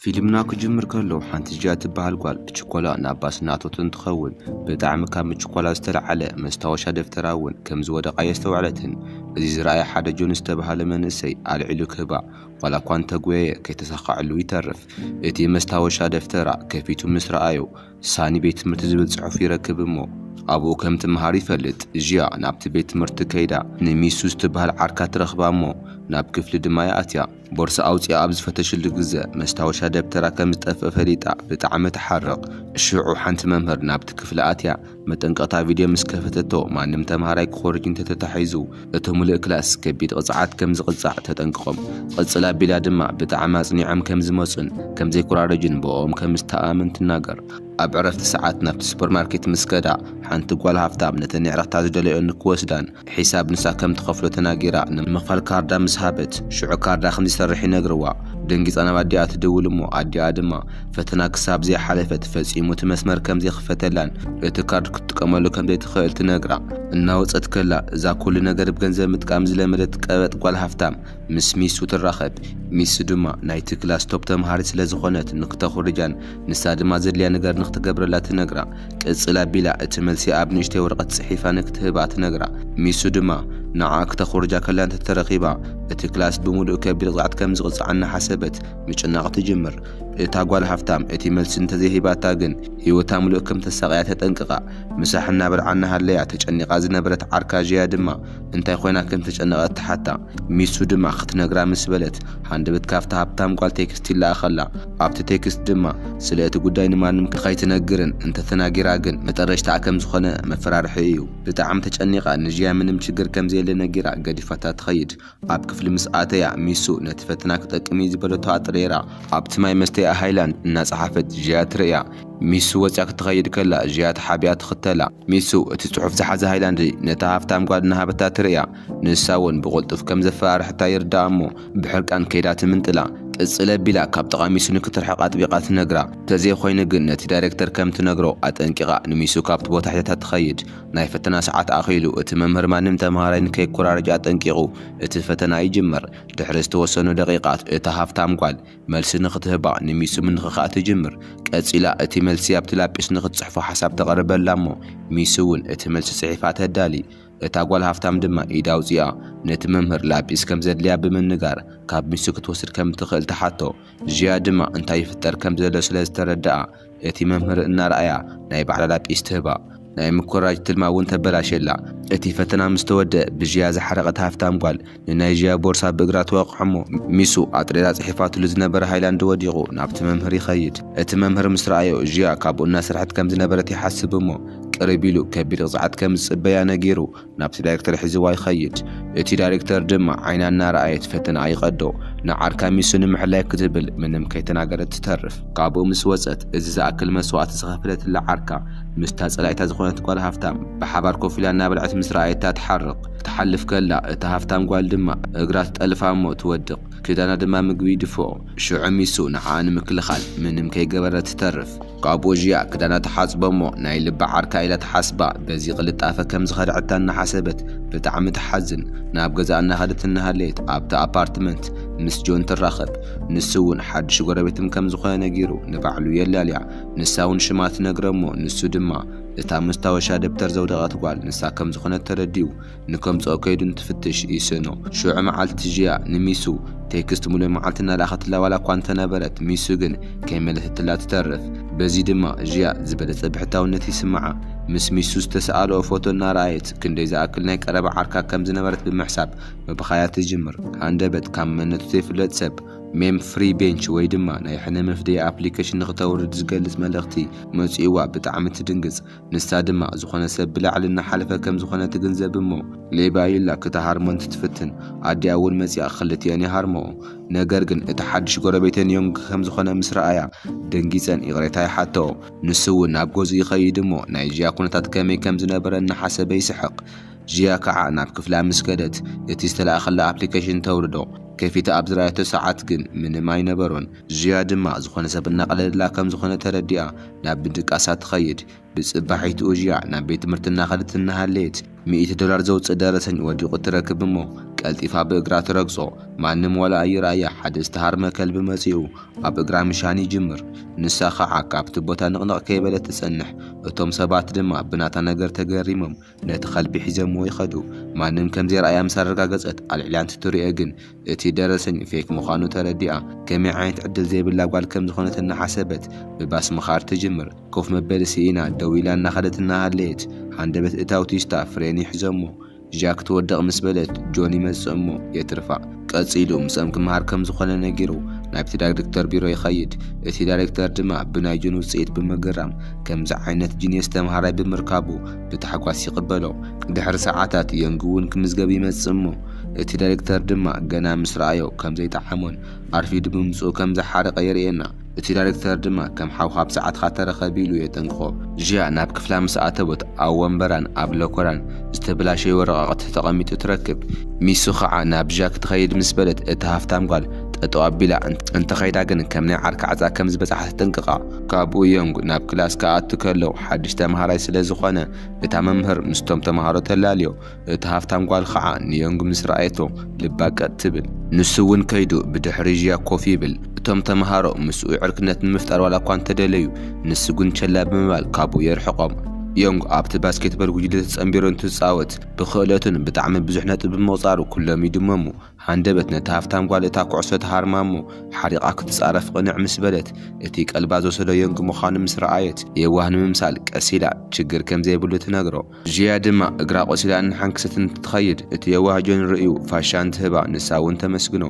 ፊልምና ክጅምር ከሎ ሓንቲ ጂያ ትበሃል ጓል ብችኮላ ናብ ባስ እናእተወት እንትኸውን፣ ብጣዕሚ ካብ ምችኳላ ዝተለዓለ መስታወሻ ደፍተራ እውን ከም ዝወደቓ የስተውዐለትን። እዚ ዝረኣየ ሓደ ጆን ዝተበሃለ መንእሰይ ኣልዒሉ ክህባ ዋላ እኳ እንተጎየየ ከይተሳኸዐሉ ይተርፍ። እቲ መስታወሻ ደፍተራ ከፊቱ ምስ ረኣዮ ሳኒ ቤት ትምህርቲ ዝብል ጽሑፍ ይረክብ እሞ ኣብኡ ከም ትመሃር ይፈልጥ። ጂያ ናብቲ ቤት ትምህርቲ ከይዳ ንሚሱ ዝትበሃል ዓርካ ትረኽባ እሞ ናብ ክፍሊ ድማ ይኣትያ። ቦርሳ ኣውፂኣ ኣብ ዝፈተሽሉ ግዘ መስታወሻ ደብተራ ከም ዝጠፍእ ፈሊጣ ብጣዕሚ ትሓርቕ። ሽዑ ሓንቲ መምህር ናብቲ ክፍሊ ኣትያ መጠንቀቕታ ቪድዮ ምስ ከፈተቶ ማንም ተምሃራይ ክኾርጅ እንተተታሒዙ እቲ ሙሉእ ክላስ ከቢድ ቅፅዓት ከም ዝቕፃዕ ተጠንቅቖም። ቕፅል ኣቢላ ድማ ብጣዕሚ ኣፅኒዖም ከም ዝመፁን ከም ዘይኮራረጅን ብኦም ከም ዝተኣምን ትናገር። ኣብ ዕረፍቲ ሰዓት ናብቲ ሱፐርማርኬት ምስ ከዳ ሓንቲ ጓል ሃፍታም ነተን የዕርኽታ ዝደለዮ ንክወስዳን ሒሳብ ንሳ ከም ትኸፍሎ ተናጊራ ንምኽፋል ካርዳ ምስ ሃበት ሽዑ ካርዳ ከም ዝሰርሕ ይነግርዋ። ደንጊፃ ናብ ኣዲኣ ትድውል እሞ ኣዲኣ ድማ ፈተና ክሳብ ዘይሓለፈት ፈፂሙ እቲ መስመር ከም ዘይኽፈተላን እቲ ካርድ ክትጥቀመሉ ከም ዘይትኽእል ትነግራ። እናወፀት ከላ እዛ ኩሉ ነገር ብገንዘብ ምጥቃም ዝለመደት ቀበጥ ጓል ሃፍታም ምስ ሚሱ ትራኸብ። ሚሱ ድማ ናይቲ ክላስ ቶፕ ተምሃሪት ስለ ዝኾነት ንክተኹርጃን ንሳ ድማ ዘድልያ ነገር ንክትገብረላ ትነግራ። ቅፅል ኣቢላ እቲ መልሲ ኣብ ንእሽተይ ወረቐት ፅሒፋ ንክትህባ ትነግራ። ሚሱ ድማ ንዓ ክተኹርጃ ከላ እንተተረኺባ እቲ ክላስ ብምሉእ ከቢድ ቅፅዓት ከም ዝቕፅዓ እናሓሰበት ምጭናቕ ትጅምር። እታ ጓል ሃፍታም እቲ መልሲ እንተዘይሂባታ ግን ህይወታ ምሉእ ከም ተሳቕያ ተጠንቅቓ። ምሳሕ እናበልዓ እናሃለያ ተጨኒቓ ዝነበረት ዓርካ ጂያ ድማ እንታይ ኮይና ከም ተጨነቐት ትሓታ። ሚሱ ድማ ክትነግራ ምስ በለት ሃንደበት ካብታ ሃብታም ጓል ቴክስት ይለኣኸላ። ኣብቲ ቴክስት ድማ ስለ እቲ ጉዳይ ንማንም ከይትነግርን እንተተናጊራ ግን መጠረሽታኣ ከም ዝኾነ መፈራርሒ እዩ። ብጣዕሚ ተጨኒቓ ንጂያ ምንም ችግር ከም ዘየለ ነጊራ ገዲፋታ ትኸይድ። ኣብ ክፍሊ ምስ ኣተያ ሚሱ ነቲ ፈተና ክጠቅም እዩ ዝበለቶ ኣጥሬራ ኣብቲ ማይ መስተያ ሃይላንድ እናጸሓፈት ጂያ ትርእያ። ሚሱ ወጽያ ክትኸይድ ከላ ጂያ ተሓቢኣ ትኽተላ። ሚሱ እቲ ጽሑፍ ዝሓዘ ሃይላንድ ነታ ሃፍታም ጓል እናሃበታ ትርእያ። ንሳ እውን ብቕልጡፍ ከም ዘፈራርሕታ ይርዳኣ እሞ ብሕርቃን ከይዳ ትምንጥላ። ቅጽል ኣቢላ ካብ ጥቓ ሚሱ ንክትርሕቕ ኣጥቢቓ ትነግራ። ተዘይኮይኑ ግን ነቲ ዳይሬክተር ከም ትነግሮ ኣጠንቂቓ ንሚሱ ካብቲ ቦታ ሒዛታ ትኸይድ። ናይ ፈተና ሰዓት ኣኺሉ እቲ መምህር ማንም ተምሃራይ ንከይኮራረጅ ኣጠንቂቑ እቲ ፈተና ይጅምር። ድሕሪ ዝተወሰኑ ደቂቓት እታ ሃፍታም ጓል መልሲ ንክትህባ ንሚሱ ምንኽኻእ ትጅምር። ቀጺላ እቲ መልሲ ኣብቲ ላጲስ ንክትጽሕፎ ሓሳብ ተቕርበላ እሞ ሚሱ እውን እቲ መልሲ ጽሒፋ ተዳሊ። እታ ጓል ሃፍታም ድማ ኢዳ ኣውጺኣ ነቲ መምህር ላጲስ ከም ዘድልያ ብምንጋር ካብ ሚሱ ክትወስድ ከም ትኽእል ትሓቶ። ጂያ ድማ እንታይ ይፍጠር ከም ዘሎ ስለ ዝተረድኣ እቲ መምህር እናረኣያ ናይ ባዕላ ላጲስ ትህባ። ናይ ምኮራጅ ትልማ እውን ተበላሸላ። እቲ ፈተና ምስ ተወደአ ብጂያ ዝሓረቐት ሃፍታም ጓል ንናይ ጂያ ቦርሳ ብእግራ ትወቕዖ እሞ ሚሱ ኣጥሬራ ጽሒፋትሉ ዝነበረ ሃይላንድ ወዲቑ ናብቲ መምህር ይኸይድ። እቲ መምህር ምስ ረኣዮ ጂያ ካብኡ እናሰርሐት ከም ዝነበረት ይሓስብ እሞ ቅርብ ኢሉ ከቢድ ቅፅዓት ከም ዝጽበያ ነጊሩ ናብቲ ዳይሬክተር ሒዝዋ ይኸይድ። እቲ ዳይሬክተር ድማ ዓይና እናረኣየት ፈተና ይቐዶ። ንዓርካ ሚሱ ንምሕላይ ክትብል ምንም ከይተናገረት ትተርፍ። ካብኡ ምስ ወጸት እዚ ዝኣክል መስዋእቲ ዝኸፈለትላ ዓርካ ምስታ ጸላኢታ ዝኾነት ጓል ሃፍታም ብሓባር ኮፍ ኢላ እናበልዐት ምስ ረኣየታ ትሓርቕ። ክትሓልፍ ከላ እታ ሃፍታም ጓል ድማ እግራ ትጠልፋ እሞ ትወድቕ። ክዳና ድማ ምግቢ ይድፍኦ። ሽዑ ሚሱ ንዓኣ ንምክልኻል ምንም ከይገበረት ትተርፍ። ካብኡ ጂያ ክዳና ትሓጽቦ እሞ ናይ ልባ ዓርካ ኢላ ትሓስባ በዚ ቅልጣፈ ከም ዝኸድዐታ እናሓሰበት ብጣዕሚ ትሓዝን። ናብ ገዛ እናኸደት እናሃለየት ኣብቲ ኣፓርትመንት ምስ ጆን ትራኸብ። ንሱ እውን ሓድሽ ጎረቤትም ከም ዝኾነ ነጊሩ ንባዕሉ የላልያ። ንሳ እውን ሽማ ትነግረ እሞ ንሱ ድማ እታ መስታወሻ ደብተር ዘውደቐት ጓል ንሳ ከም ዝኾነት ተረዲኡ ንከምጽኦ ከይዱ እንትፍትሽ ይስእኖ። ሽዑ መዓልቲ ጂያ ንሚሱ ቴክስት ሙሉእ መዓልቲ እናለኣኸትላ ዋላ እኳ እንተነበረት ሚሱ ግን ከይመለሰትላ ትተርፍ። በዚ ድማ ጂያ ዝበለጸ ብሕታውነት ይስምዓ። ምስ ሚሱ ዝተሰኣልኦ ፎቶ እናረኣየት ክንደይ ዝኣክል ናይ ቀረባ ዓርካ ከም ዝነበረት ብምሕሳብ ምብኻያ ትጅምር። ሃንደበት ካብ መንነቱ ዘይፍለጥ ሰብ ሜም ፍሪ ቤንች ወይ ድማ ናይ ሕነ መፍደይ ኣፕሊኬሽን ንክተውርድ ዝገልጽ መልእኽቲ መጺእዋ ብጣዕሚ ትድንግጽ። ንሳ ድማ ዝኾነ ሰብ ብላዕሊ እናሓለፈ ከም ዝኾነ ትግንዘብ እሞ ሌባ ኢላ ክትሃርሞ እንትትፍትን ኣዲኣ እውን መጺኣ ክልቲኤን ይሃርመኦ። ነገር ግን እቲ ሓድሽ ጎረቤተን ዮንግ ከም ዝኾነ ምስ ረኣያ ደንጊጸን ይቕሬታ ይሓተኦ። ንሱ እውን ናብ ገዝኡ ይኸይድ እሞ ናይ ጂያ ኩነታት ከመይ ከም ዝነበረ እናሓሰበ ይስሕቕ። ጂያ ከዓ ናብ ክፍላ ምስ ከደት እቲ ዝተላእኸላ ኣፕሊኬሽን ተውርዶ። ከፊታ ኣብ ዝረኣየቶ ሰዓት ግን ምንም ኣይነበሮን። ጂያ ድማ ዝኾነ ሰብ እናቐለደላ ከም ዝኾነ ተረዲኣ ናብ ምድቃሳ ትኸይድ። ብጽባሒቱ ጂያ ናብ ቤት ትምህርቲ እናኸደት እናሃለየት ሚእቲ ዶላር ዘውጽእ ደረሰኝ ወዲቑ ትረክብ እሞ ቀልጢፋ ብእግራ ትረግጾ። ማንም ዋላ ኣይረኣያ። ሓደ ዝተሃርመ ከልቢ መጺኡ ኣብ እግራ ምሻን ይጅምር። ንሳ ኸዓ ካብቲ ቦታ ንቕንቕ ከይበለት ትጸንሕ። እቶም ሰባት ድማ ብናታ ነገር ተገሪሞም ነቲ ከልቢ ሒዘምዎ ይኸዱ። ማንም ከም ዘይረኣያ ምስ ኣረጋገጸት ኣልዒላ እንትትሪኦ ግን እቲ ደረሰኝ ፌክ ምዃኑ ተረዲኣ። ከመይ ዓይነት ዕድል ዘይብላ ጓል ከም ዝኾነት እናሓሰበት ብባስ ምኻድ ትጅምር። ኮፍ መበሊ ስኢና ደው ኢላ እናኸደት እናሃለየት ሃንደበት እታ ኣውቲስታ ፍሬን ይሕዞሞ። ጃክ ትወድቕ ምስ በለት ጆን ይመጽእ እሞ የትርፋ። ቀጺሉ ምስኦም ክመሃር ከም ዝኾነ ነጊሩ ናብቲ ዳይሬክተር ቢሮ ይኸይድ። እቲ ዳይሬክተር ድማ ብናይ ጆን ውጽኢት ብምግራም ከምዚ ዓይነት ጂኒየስ ተምሃራይ ብምርካቡ ብታሕጓስ ይቕበሎ። ድሕሪ ሰዓታት ዮንግ እውን ክምዝገብ ይመጽእ እሞ እቲ ዳይሬክተር ድማ ገና ምስ ረኣዮ ከም ዘይጠዓሞን ኣርፊዱ ብምምጽኡ ከም ዝሓረቐ የርእየና። እቲ ዳይሬክተር ድማ ከም ሓውካ ኣብ ሰዓትካ ተረኸብ ኢሉ የጠንቅቖ። ዥያ ናብ ክፍላ ምስ ኣተወት ኣብ ወንበራን ኣብ ሎኮራን ዝተበላሸዩ ወረቓቕቲ ተቐሚጡ ትረክብ። ሚሱ ኸዓ ናብ ጃክ ትኸይድ ምስ በለት እታ ሃፍታም ጓል ጠጠው ኣቢላ እንተ- እንተኸይዳ ግን ከም ናይ ዓርካ ዓጻ ከም ዝበጽሓ ተጠንቅቓ። ካብኡ ዮንግ ናብ ክላስ ክኣቱ ከሎ ሓድሽ ተምሃራይ ስለ ዝኾነ እታ መምህር ምስቶም ተምሃሮ ተላልዮ። እታ ሃፍታም ጓል ኸዓ ንዮንግ ምስ ረኣየቶ ልባ ቀጥ ትብል። ንሱ እውን ከይዱ ብድሕሪ ዥያ ኮፍ ይብል። እቶም ተምሃሮ ምስኡ ዕርክነት ንምፍጣር ዋላ እኳ እንተደለዩ ንሱ ግን ቸላ ብምባል ካብኡ የርሕቖም። ዮንግ ኣብቲ ባስኬትቦል ጉጅለ ተጸንቢሩ እንትጻወት ብክእለቱን ብጣዕሚ ብዙሕ ነጥቢ ብምቑጻሩ ኩሎም ይድመሙ። ሃንደበት ነታ ሃፍታም ጓል እታ ኩዕሶ ተሃርማ እሞ ሓሪቓ ክትጻረፍ ቅንዕ ምስ በለት እቲ ቀልባ ዝወሰዶ ዮንግ ምዃኑ ምስ ረኣየት የዋህ ንምምሳል ቀስ ኢላ ችግር ከም ዘይብሉ ትነግሮ። ዥያ ድማ እግራ ቆሲላ እናሓንክሰት እንትትኸይድ እቲ የዋህ ጆን ርእዩ ፋሻ እንትህባ ንሳ እውን ተመስግኖ።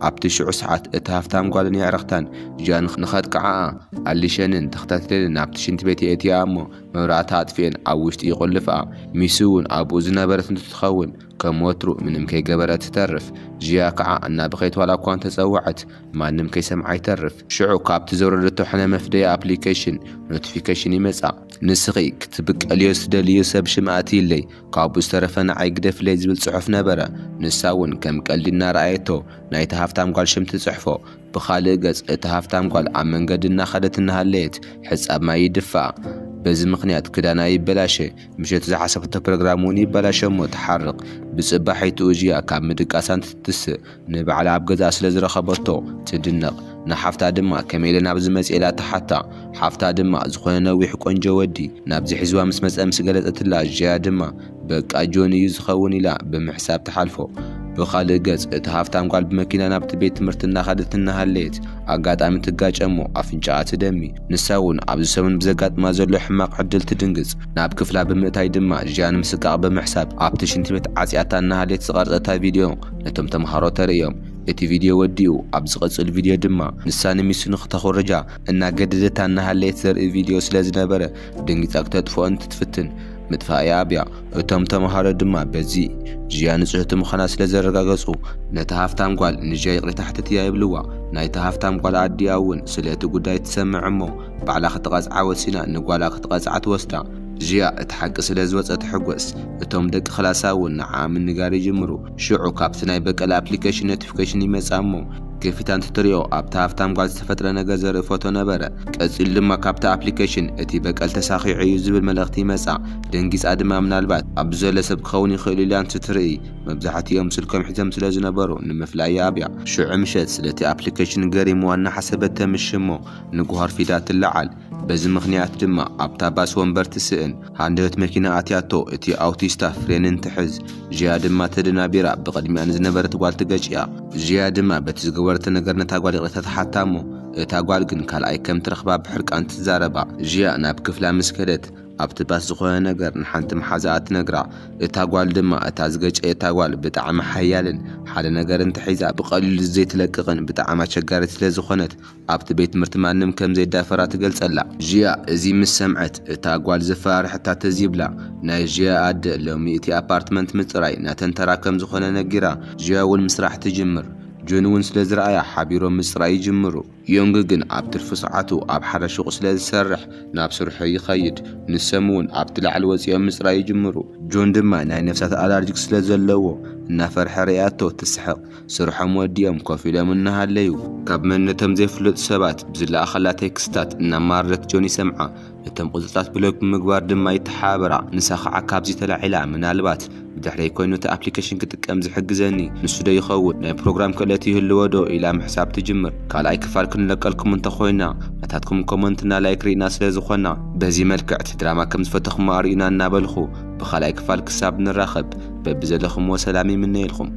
ኣብቲ ሽዑ ሰዓት እታ ሃፍታም ጓልን የዕርኽታን ዥያን ንኸጥቅዓኣ ኣሊሸንን ተኸታቲለን ናብቲ ሽንቲ ቤት የእትያ እሞ መብራእታ ኣጥፊኤን ኣብ ውሽጢ ይቆልፍኣ። ሚሱ እውን ኣብኡ ዝነበረት እንትትኸውን ከም ወትሩ ምንም ከይገበረት ትተርፍ። ዥያ ከዓ እናበኸይት ዋላ እኳ እንተጸወዐት ማንም ከይሰምዓ ይተርፍ። ሽዑ ካብቲ ዘውረደቶ ሕነ መፍደይ ኣፕሊኬሽን ኖቲፊኬሽን ይመጻ። ንስኺ ክትብቀልዮ ዝደልዮ ሰብ ሽም ኣትይለይ፣ ካብኡ ዝተረፈ ንዓይ ግደፍለይ ዝብል ጽሑፍ ነበረ። ንሳ እውን ከም ቀልዲ እናረኣየቶ ናይታ ሃፍታም ጓል ሽም ትጽሕፎ። ብኻልእ ገጽ እታ ሃፍታም ጓል ኣብ መንገዲ እናኸደት እናሃለየት ሕጻብ ማይ ይድፋኣ። በዚ ምኽንያት ክዳና ይበላሸ። ምሸት ዝሓሰበቶ ፕሮግራም እውን ይበላሸ እሞ ትሓርቕ። ብጽባሒቱ ኡዥያ ካብ ምድቃሳ እንትትስእ ንባዕላ ኣብ ገዛ ስለ ዝረኸበቶ ትድነቕ። ንሓፍታ ድማ ከመይ ኢለ ናብዚ መጽኤ ኢላ ትሓታ። ሓፍታ ድማ ዝኾነ ነዊሕ ቆንጆ ወዲ ናብዚ ሒዝዋ ምስ መጸ ምስ ገለጸትላ ኡዥያ ድማ በቃ ጆን እዩ ዝኸውን ኢላ ብምሕሳብ ትሓልፎ። ብኻልእ ገጽ እታ ሃፍታም ጓል ብመኪና ናብቲ ቤት ትምህርቲ እናኸደት እናሃለየት ኣጋጣሚ ትጋጨ እሞ ኣፍንጫኣ ትደሚ። ንሳ እውን ኣብዚ ሰሙን ብዘጋጥማ ዘሎ ሕማቕ ዕድል ትድንግጽ። ናብ ክፍላ ብምእታይ ድማ ኡዥያ ንምስቃቕ ብምሕሳብ ኣብቲ ሽንቲ ቤት ዓጽያታ እናሃለየት ዝቐርጸታ ቪድዮ ነቶም ተምሃሮ ተርእዮም። እቲ ቪድዮ ወዲኡ ኣብ ዝቐጽል ቪድዮ ድማ ንሳ ንሚሱ ንክተኹርጃ እናገደደታ እናሃለየት ዘርኢ ቪድዮ ስለ ዝነበረ ደንጊጻ ክተጥፍኦ እንትትፍትን ምጥፋእ ይኣብያ። እቶም ተምሃሮ ድማ በዚ ኡዥያ ንጽህቲ ምዃና ስለ ዘረጋገጹ ነታ ሃፍታም ጓል ንኡዥያ ይቕሬታ ሕተትያ ይብልዋ። ናይታ ሃፍታም ጓል ኣዲኣ እውን ስለ እቲ ጉዳይ ትሰምዕ እሞ ባዕላ ክትቐጽዓ ወሲና ንጓላ ክትቐጽዓ ትወስዳ። ኡዥያ እቲ ሓቂ ስለ ዝወጸ ትሕጎስ። እቶም ደቂ ክላሳ እውን ንዓኣ ምንጋር ይጅምሩ። ሽዑ ካብቲ ናይ በቀል ኣፕሊኬሽን ኖቲፊኬሽን ይመጻ እሞ ከፊታ እንትትሪኦ ኣብታ ሃፍታም ጓል ዝተፈጥረ ነገር ዘርኢ ፎቶ ነበረ። ቀጺሉ ድማ ካብቲ ኣፕሊኬሽን እቲ በቀል ተሳኺዑ እዩ ዝብል መልእኽቲ ይመጻ። ደንጊጻ ድማ ምናልባት ኣብዚ ዘሎ ሰብ ክኸውን ይኽእል ኢላ እንትትርኢ መብዛሕትኦም ስልኮም ሒዞም ስለ ዝነበሩ ንምፍላይ ይኣብያ። ሽዑ ምሸት ስለቲ ኣፕሊኬሽን ገሪምዋ እናሓሰበት ተምሽ እሞ ንጉሆ ኣርፊዳ ትለዓል። በዚ ምኽንያት ድማ ኣብታ ባስ ወንበር ትስእን። ሃንደበት መኪና ኣትያቶ እቲ ኣውቲስታ ፍሬን እንትሕዝ ኡዥያ ድማ ተደናቢራ ብቕድሚኣ ንዝነበረት ጓል ትገጭያ። ኡዥያ ድማ በቲ ዝገበረቶ ነገር ነታ ጓል ይቕሬታ ትሓታ እሞ እታ ጓል ግን ካልኣይ ከም ትረኽባ ብሕርቃን ትዛረባ። ኡዥያ ናብ ክፍላ ምስ ከደት ኣብቲ ባስ ዝኾነ ነገር ንሓንቲ መሓዛኣ ትነግራ። እታ ጓል ድማ እታ ዝገጨየታ ጓል ብጣዕሚ ሓያልን ሓደ ነገር እንተሒዛ ብቐሊሉ ዘይትለቅቕን ብጣዕሚ ኣቸጋሪት ስለ ዝኾነት ኣብቲ ቤት ትምህርቲ ማንም ከም ዘይዳፈራ ትገልጸላ። ኡዥያ እዚ ምስ ሰምዐት እታ ጓል ዘፈራርሐታ ተዚብላ። ናይ ኡዥያ ኣደ ሎሚ እቲ ኣፓርትመንት ምጽራይ ናተን ተራ ከም ዝኾነ ነጊራ ኡዥያ እውን ምስራሕ ትጅምር። ጆን እውን ስለ ዝረኣያ ሓቢሮም ምጽራይ ይጅምሩ። ዮንግ ግን ኣብ ትርፊ ሰዓቱ ኣብ ሓደ ሹቕ ስለ ዝሰርሕ ናብ ስርሑ ይኸይድ። ንሶም እውን ኣብቲ ላዕሊ ወጺኦም ምጽራይ ይጅምሩ። ጆን ድማ ናይ ነፍሳት ኣላርጂክ ስለ ዘለዎ እናፈርሐ ርእያቶ ትስሕቕ። ስርሖም ወዲኦም ኮፍ ኢሎም እናሃለዩ ካብ መንነቶም ዘይፍለጡ ሰባት ብዝለኣኸላ ቴክስትታት እናማረረት ጆን ይሰምዓ። ነቶም ቅጽልታት ብሎክ ብምግባር ድማ ይተሓባበራ። ንሳ ኸዓ ካብዚ ተላዒላ ምናልባት ድሕረይ ኮይኑ እቲ ኣፕሊኬሽን ክጥቀም ዝሕግዘኒ ንሱ ዶ ይኸውን? ናይ ፕሮግራም ክእለት ይህልዎ ዶ? ኢላ ምሕሳብ ትጅምር። ካልኣይ ክፋል ክንለቀልኩም እንተኾይና፣ ናታትኩም ኮመንትና ላይክ ርኢና ስለ ዝኾና፣ በዚ መልክዕ እቲ ድራማ ከም ዝፈተኹሞ ኣርእዩና እናበልኹ፣ ብኻልኣይ ክፋል ክሳብ ንራኸብ፣ በብዘለኹምዎ ሰላም ይምነየልኩም።